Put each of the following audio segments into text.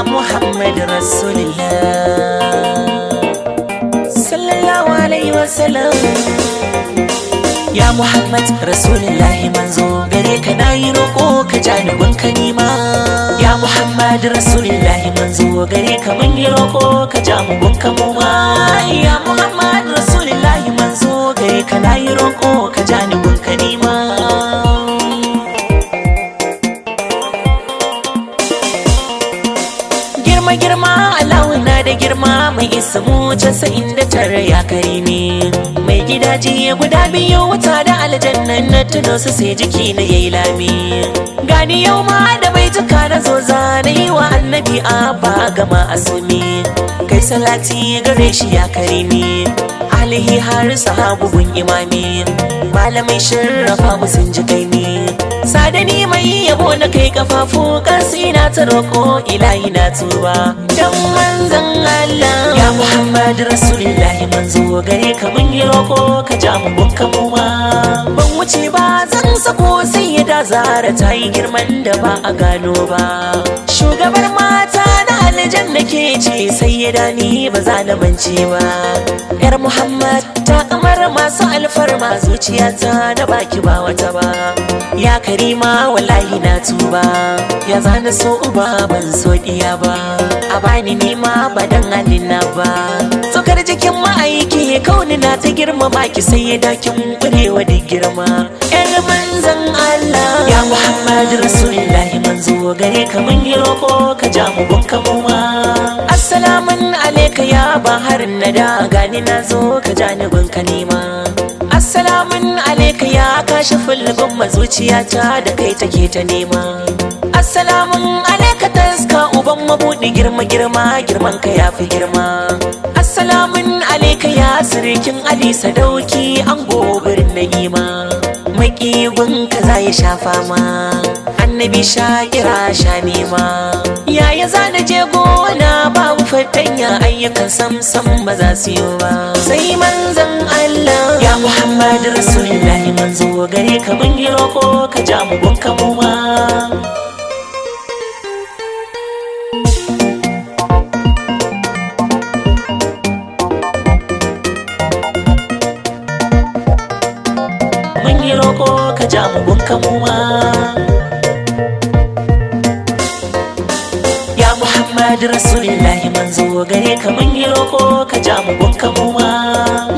Muhammad Rasulullah sallallahu alaihi wasallam. Ya Muhammad Rasulullahi manzo gare ka nayi roko ka ja ni gunka nima. Ya Muhammad Rasulullahi manzo gare ka mun yi roko ka ja mu gunka mu ma. Ya Muhammad Rasulullahi manzo gare ka nayi roko ka ja ni gunka nima. Girma girma Allahu na da girma mai ismu 99 ya karimi. Mai gidaje guda biyu wuta da aljanna na tuno su sai jiki na yayi lami. Gani yau ma da bai tuka na zo zana yi wa annabi abba gama asumi. Kai salati gare shi ya karimi, alihi har sahabu gun imami. Malamai shirrafa mu sun ji kaimi. Sadani mai yabo na kai kafafu kasi na ta roko ilahi na tuba dan manzon Allah. Ya Muhammad Rasulullahi manzo gare ka mun yi roko ka ja mu gunka mu ma. Ban wuce ba zan sako sai ya da zara ta yi girman da ba a gano ba. Shugabar mata na aljanna ke ce sai ya dani ba za na mance ba. Yar Muhammad ta kamar masu alfarma zuciyata na baki ba wata ba. Ya karima wallahi na tuba, ya zana so uba ban so diya ba. A bani nima ba dan halina ba. Tsokar jikin ma'aiki kauni na ta girmama ki sai ya dakin kurewa da girma. Yar manzon Allah. Ya Muhammad Rasulullahi manzo gare ka mun yi roko ka ja mu gunka mu ma. Assalamun alaika ya baharin nada gani na zo ka ja ni gunka nima. Assalamun alaika ya kashi fulgun mazuciyata da kai take ta nema. Assalamun alaika taska uban mabuɗi girma girma girman ka yafi girma. Assalamun alaika ya sirikin Ali sadauki an gobirin na'ima. Maƙigun ka za ya shafa ma, annabi shakira sha nema. Yaya za na je gona babu fatanya ayyukan samsam ba za su yi ba. Sai manzon Allah. Ya Muhammad Rasulullahi manzo gare ka mun yi roko ka ja mu gunka mu ma. Mun yi roko ka ja mu gunka mu ma. Ya Muhammad Rasulullahi manzo gare ka mun yi roko ka ja mu gunka mu ma.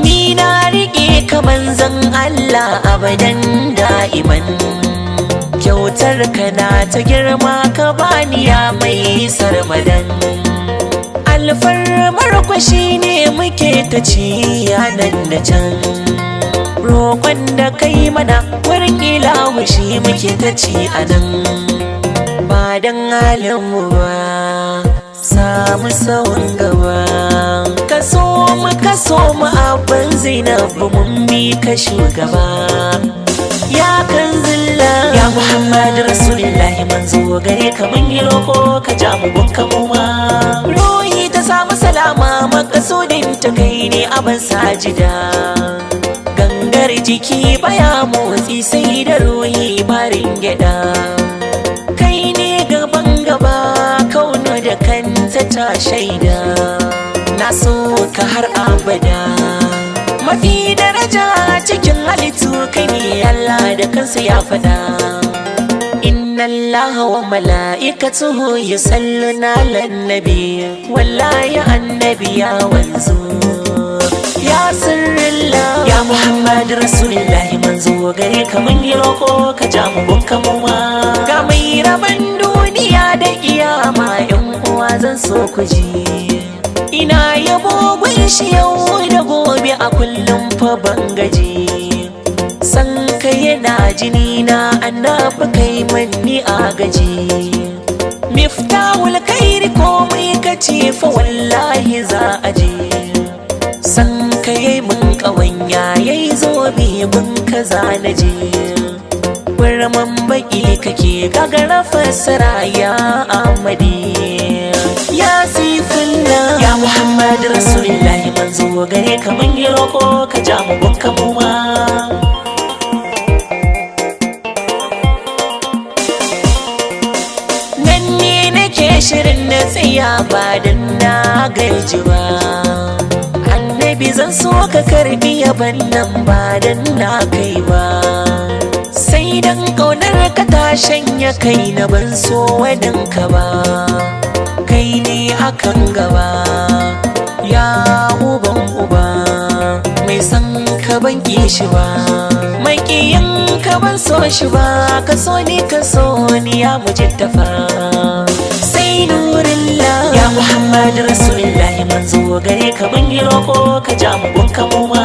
Ni na rike ka manzon Allah abadan da'iman. Kyautar ka na ta girma ka bani ya mai sarmadan. Alfarmar kwashi ne muke ta ci nan da can. Roƙon da kai mana wurin ilahu shi muke ta ci a nan. Ba dan halinmu ba samu tsawon gaba. Kaso mu kaso mu abban Zainabu mun bi ka shugaba. Ya kan zilla. Ya Muhammad Rasulullahi manzo gare ka mun yi roko ka ja mu gunka mu ma. Ruhi ta samu salama makasudin ta kai ne abin sajida. Gangar jiki baya motsi sai da ruhi barin gyada. Kai ne gaban gaba kauno da kanta ta shaida. Na so ka har abada. Mafi daraja cikin halittu kai ne Allah da kansa ya faɗa. Inna Allah wa mala'ikatuhu yusalluna 'alan nabi. Wallahi annabi ya wanzu. Ya sirrillah. Ya Muhammad Rasulullahi manzo gare ka mun yi roko ka ja mu gunka mu ma. Ga mai rabon duniya da kiyama yan uwa zan so ku ji. Ina yabo gun shi yau da gobe a kullum fa ban gaji. San kai yana jini na annabi kai manni agaji. Miftahul khairi komai kace fa wallahi za a je. San ka yayi mun ƙawanya yayi zobe gun kaza na je. Kurman baki kake gagara fassara ya Ahmadi. Ya sifullah. Ya Muhammad Rasulullahi manzo gare ka mun yi roko ka ja mu gunka mu ma. Nan ne nake Nake shirin na tsaya ba dan na gaji ba. Annabi, zan so ka karbi yaban nan ba dan na kai ba, sai dan kaunar ka ta shanya kai na, ban so waninka ba. Kai ne akan gaba, ya uban uba. Mai san ka ban shi ba, makiyin ka ban so shi ba. Ka so ni, ka so ni, ya mujittafa. Sai nurillah ya Muhammad Rasulullahi, manzo gare ka mun yi roko, ka ja mu gunka mu ma.